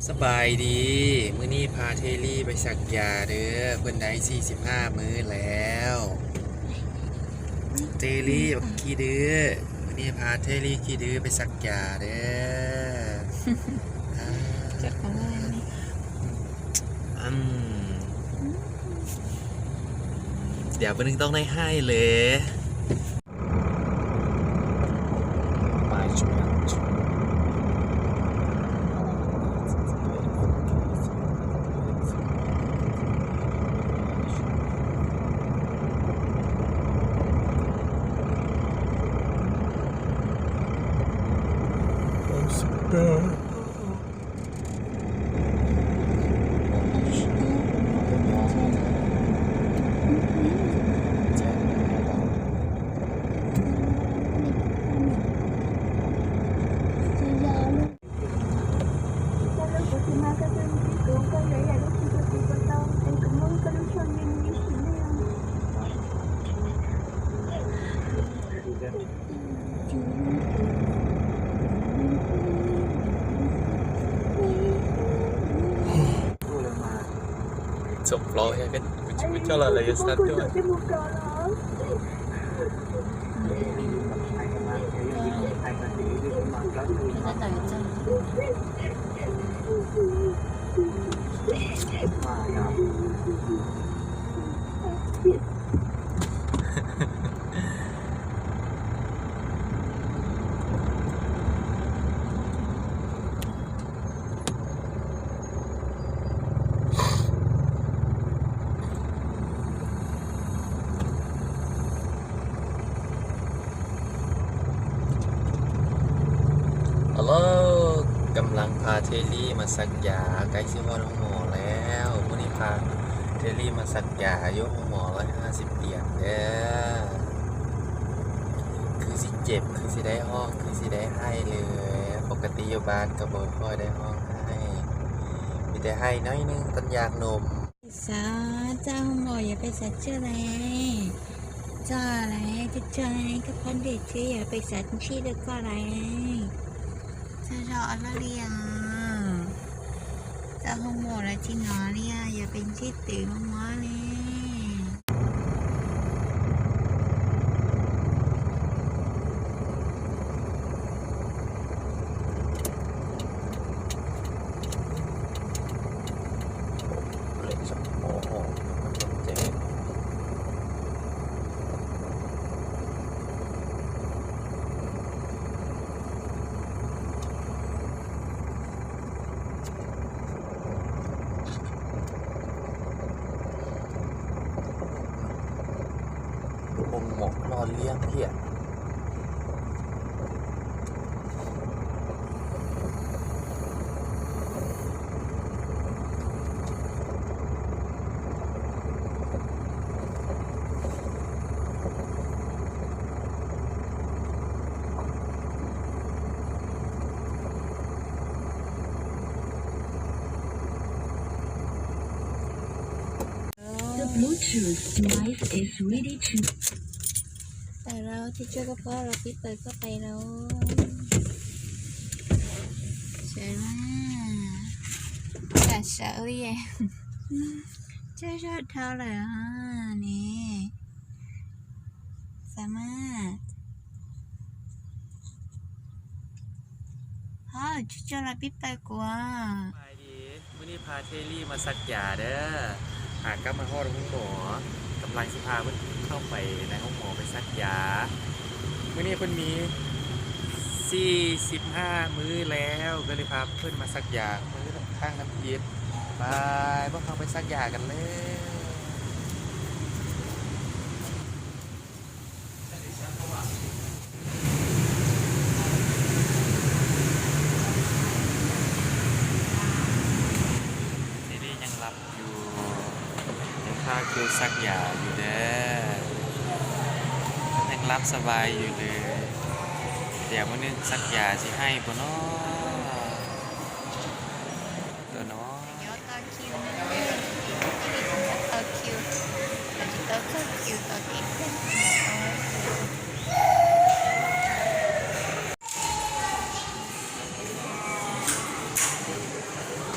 ສະບາຍດີ ມື້ນີ້ພາເທລີໄປສັກຢາເດີ້ ເພິ່ນໄດ້ສີ່ສິບຫ້າມື້ແລ້ວ. ເທລີບັກຂີ້ດື້ ມື້ນີ້ພາເທລີຂີ້ດື້ໄປສັກຢາເດີ້. ຈັກຂອງເລີຍນີ້ ອືມ ດຽວເພິ່ນຕ້ອງໄດ້ໃຫ້ເລີຍ. ຮັລໂຫຼ ກຳລັງພາເທລີມາສັກຢາ ໃກ້ຊິຮອດໂຮງໝໍແລ້ວ. ມື້ນີ້ພາເທລີມາສັກຢາຢູ່ໂຮງໝໍຮ້ອຍຫ້າສິບຕຽງເດີ້. ຄືຊິເຈັບ ຄືຊິໄດ້ຮ້ອງ ຄືຊິໄດ້ໄຫ້ເລີຍ. ປົກກະຕິຢູ່ບ້ານກໍບໍ່ຄ່ອຍໄດ້ຮ້ອງໄຫ້ ມີແຕ່ໄຫ້ໜ້ອຍໜຶ່ງຕອນຢາກນົມ. ສາ ເຈົ້າໂຮງໝໍຢ່າໄປສັກເຊື້ອແລະ ເຈົ້າແລະ ເຈົ້າໃຫ້ກັບພັນເດດເຊຢ່າໄປສັກເຊື້ອແລະກໍແລະ. ເຈົ້າເຈົ້າອັນລະລຽງ ເຈົ້າໂຮງໝໍລະຈິງເນາະເລຍ ຢ່າເປັນຊິດຕື່ມາເລຍ. ໂຮງໝໍຫຼໍ່ລ້ຽງພຽບ. ໄປແລ້ວ ທີ່ເຈົ້າກໍພໍລະ ປິດໄປກໍໄປແລ້ວ. ສວຍມາກ ກະສະເວີຍ ເຈົ້າເທົ່າແລ້ວນີ້ ສາມາດ ຮາວ ເຈົ້າລະປິດໄປກວ່າ. ສະບາຍດີ ມື້ນີ້ພາເທລີມາສັກຢາເດີ້. ຫາກັບມາຮອດໂຮງໝໍ ກຳລັງຊິພາເພິ່ນເຂົ້າໄປໃນໂຮງໝໍໄປສັກຢາ. ມື້ນີ້ເພິ່ນມີສີ່ສິບຫ້າມື້ແລ້ວ ກໍເລີຍພາເພິ່ນມາສັກຢາມື້ຄັ້ງທຳອິດ. ໄປ ພວກເຮົາໄປສັກຢາກັນເລີຍ. ເດດຍັງຫຼັບຢູ່ ຍັງຄາຄິວສັກຢາຢູ່ເດີ້ ຍັງຫຼັບສະບາຍຢູ່ເລີຍ. ດຽວມື້ໜຶ່ງສັກຢາຊິໄຫ້ບໍ່ນໍ ຕົວນ້ອຍ. ຕໍ່ຄິວ ຕໍ່ຄິວ ຕໍ່ຄິວ ຕໍ່ຄິວ. ສະບາຍດີ ມື້ນີ້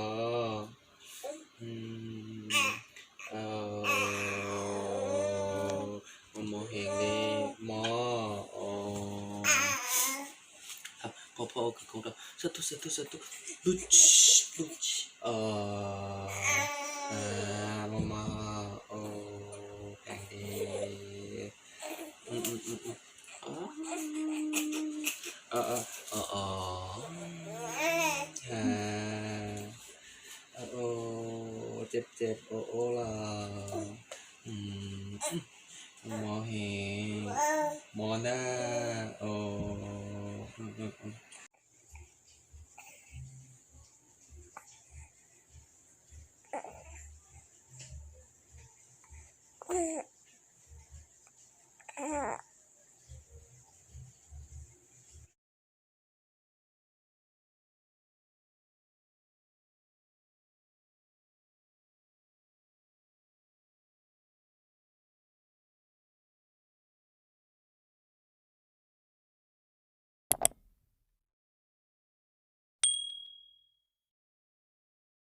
ອ ອືມ ເອີ ໝໍແຮງເດ້ ໝໍ ອໍ ອ່ະ ພໍ່ ພໍ່ ຄືຄົງດອກ ສາທຸ ສາທຸ ສາທຸ ລຸດ ລຸດ ເອີ ອາ ມາ ມາ ໂອ ແພງເດ້ ອືມ ອືມ ອືມ ອືມ ອໍ ເອີ ເອີ ເອີ ເອີ ອາ ໂອ ເຈັບ ເຈັບ ໂອ ໂອລະ ອືມ ໝໍແຮງ ໝໍນາ